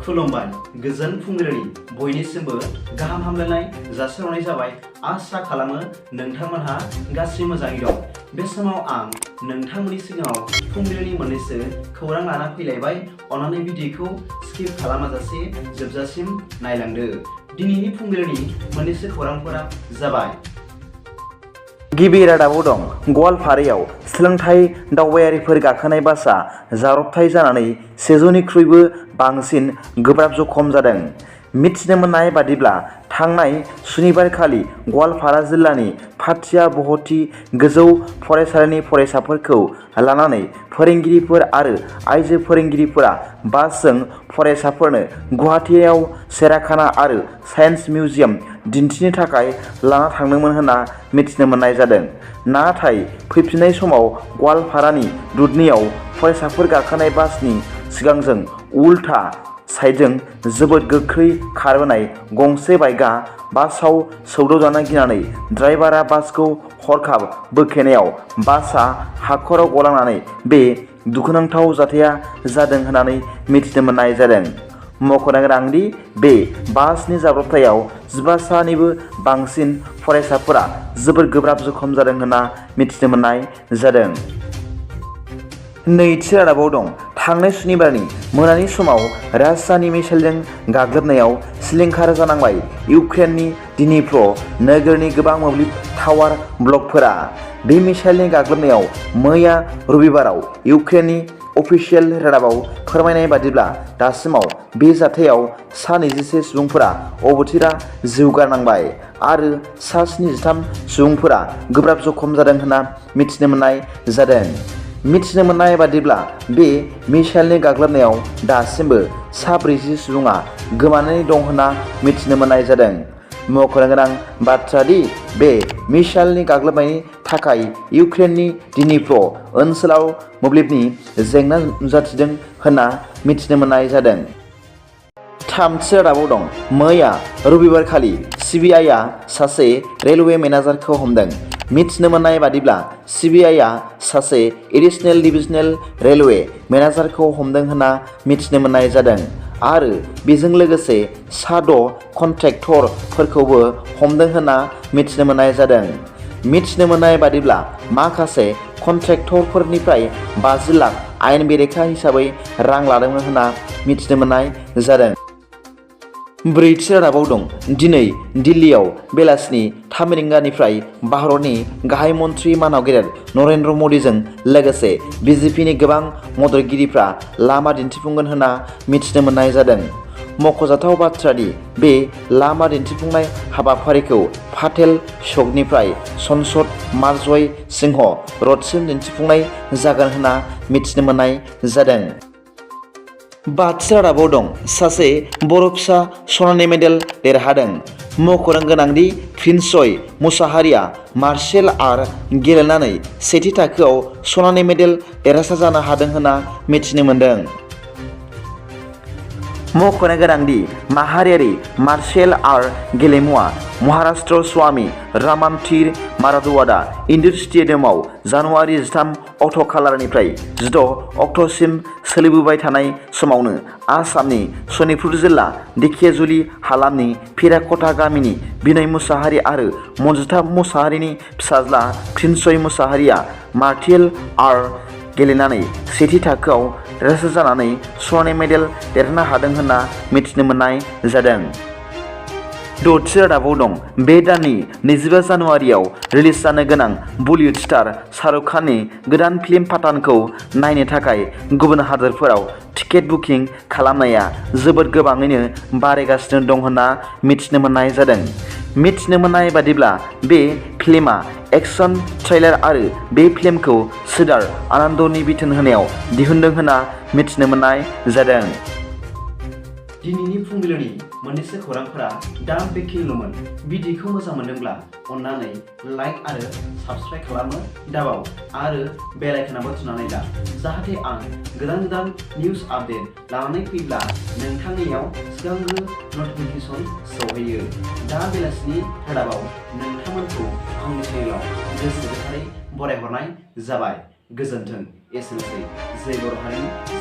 खुलुमबाय गोजोन फुंबिलिनि बयनिसिमबो गाहाम हामलायनाय जासिहरनाय जाबाय। आसा खालामो नोंथांमोनहा गासै मोजाङै दं। बे समाव आं नोंथांमोननि सिगाङाव फुंबिलिनि मोननैसो खौरां लाना फैलायबाय। अन्नानै भिडिअखौ स्किप खालामाजासे जोबजासिम नायलांदो। दिनैनि फुंबिलिनि मोननैसो खौरांफोरा जाबाय। गिबि रादाबाव दं गवालपारायाव सोलोंथाइ दावबायारिफोर गाखोनाय बासआ जाब्रबथाय जानानै 100निख्रुइबो बांसिन गोब्राब जखम जादों। मिथिनो मोननाय बादिब्ला थांनाय सुनिबारखालि गवालपारा जिल्लानि पाटिया बहती गोजौ फरायसालिनि फरायसाफोरखौ लानानै फोरोंगिरिफोर आरो आइजो फोरोंगिरिफोरा बासजों फरायसाफोरनो गुवाहाटीआव सिरियाखाना आरो साइन्स मिउजियाम दिन्थिनो थाखाय लाना थांदोंमोन होनना मिथिनो मोननाय जादों। नाथाय फैफिननाय समाव गवालपारानि दुधनीआव फरायसाफोर गाखोनाय बासनि सिगांजों उल्था साइडजों जोबोद गोख्रै खारबोनाय गंसे बाइकआ बासआव सौदावजानो गिनानै ड्राइभारा बासखौ हरखाब बोखेनायाव बासआ हाखराव गलांनानै बे दुखुनांथाव जाथाया जादों होननानै मिथिनो मोननाय जादों। मख'नो गोनांदि बे बासनि जाब्रबथायाव 15सानिबो बांसिन फरायसाफोरा जोबोद गोब्राब जखम जादों होनना मिथिनो मोननाय जादों। नैथि रादाबाव दं थांनाय सुनिबारनि मोनानि समाव राजधानी मिसाइलजों गाग्लोबनायाव सिलिंखार जानांबाय इउक्रेननि डिनिप्र नोगोरनि गोबां मोब्लिब टावार ब्लकफोरा। बे मिसाइलनि गाग्लोबनायाव मैया रबिबाराव इउक्रेननि अफिसियेल रादाबाव फोरमायनाय बादिब्ला दासिमाव बे जाथायाव सा 26 सुबुंफोरा अबथिरा जिउ गारनांबाय आरो सा 73 सुबुंफोरा गोब्राब जखम जादों होनना मिथिनो मोननाय जादों। मिथिनो मोननाय बादिब्ला बे मिसाइलनि गाग्लोबनायाव दासिमबो सा 40 सुबुङा गोमानानै दं होनना मिथिनो मोननाय जादों। मख'नो गोनां बाथ्रा दि बे मिसाइलनि गाग्लोबनायनि थाखाय इउक्रेननि डिनिप्र ओनसोलाव मोब्लिबनि जेंना नुजाथिदों होनना मिथिनो मोननाय जादों। थामथि रादाबाव दं मैया रबिबारखालि सिबिआइआ सासे रेलवे मेनेजारखौ हमदों। मिथिनो मोननाय बादिब्ला सिबिआइआ सासे एडिशनेल डिभिजनेल रेलवे मेनेजारखौ हमदों होनना मिथिनो मोननाय जादों आरो बेजों लोगोसे सा 6 कन्ट्रेक्टरफोरखौबो हमदों होनना मिथिनो मोननाय जादों। मिथिनो मोननाय बादिब्ला माखासे कन्ट्रेक्टरफोरनिफ्राय 50 लाख आयेन बेरेखा हिसाबै रां लादोंमोन होनना मिथिनो मोननाय जादों। ब्रैथि रादाबाव दं दिनै दिल्लीआव बेलासिनि 3 रिंगानिफ्राय भारतनि गाहाय मन्त्रि मानव गेदेर नरेन्द्र मदिजों लोगोसे बिजेपिनि गोबां मददगिरिफ्रा लामा दिन्थिफुंगोन होनना मिथिनो मोननाय जादों। मख'जाथाव बाथ्रा दि बे लामा दिन्थिफुंनाय हाबाफारिखौ पाटेल चौकनिफ्राय संसद मार्जय सिंह रडसिम दिन्थिफुंनाय जागोन होनना मिथिनो मोननाय जादों। बाथि रादाबाव दं सासे बर' फिसा सनानि मेडेल देरहादों। मख'नो गोनांदि प्रिन्सय मुसाहारिया मार्शेल आर्ट गेलेनानै सेथि थाखोआव सनानि मेडेल देरहासार जानो हादों होनना मिथिनो मोनदों। मख'नो गोनांदि माहारियारि मार्शेल आर्ट गेलेमुआ महाराष्ट्र स्वामी रामान तीर मारादवाड़ा इनड'र स्टेडियामाव जानुवारि 13 अक्ट' खालारनिफ्राय 16 अक्ट'सिम सोलिबोबाय थानाय समावनो आसामनि सनितपुर जिल्ला धेकियाजुलि हालामनि फिराक'टा गामिनि बिनय मुसाहारि आरो मन्जुथा मुसाहारिनि फिसाज्ला प्रिन्सय मुसाहारिया मार्शियेल आर्ट गेलेनानै सेथि थाखोआव देरहासार जानानै सनानि मेडेल देरहानो हादों होनना मिथिनो मोननाय जादों। द'थि रादाबाव दं बे दाननि 25 जानुवारियाव रिलिज जानो गोनां बलिउड स्टार शाहरुख खाननि गोदान फिल्म पाठानखौ नायनो थाखाय गुबुन हादोरफोराव टिकेट बुकिं खालामनाया जोबोद गोबाङैनो बारायगासिनो दं होनना मिथिनो मोननाय जादों। मिथिनो मोननाय बादिब्ला बे फिल्मआ एक्शन थ्रिलार आरो बे फिल्मखौ सिद्धार्थ आनन्दनि बिथोन होनायाव दिहुनदों होनना मिथिनो मोननाय जादों। दिनैनि फुंबिलिनि मोननैसो खौरांफोरा दा बेखिनिल'मोन। भिडिअखौ मोजां मोनदोंब्ला अन्नानै लाइक आरो साबस्क्राइब खालामनो दाबाव आरो बेल आइकनआबो थुनानै ला जाहाथे आं गोदान निउज आपडेट लानानै फैब्ला नोंथांनियाव सिगांग्रो नटिफिकेसन सौहैयो। दा बेलासिनि रादाबाव नोंथांमोनखौ आंनि चेनेलाव गोसो गोथारै बरायहरनाय जाबाय। गोजोन्थों। एसेनोसै। जय बर' हारिनि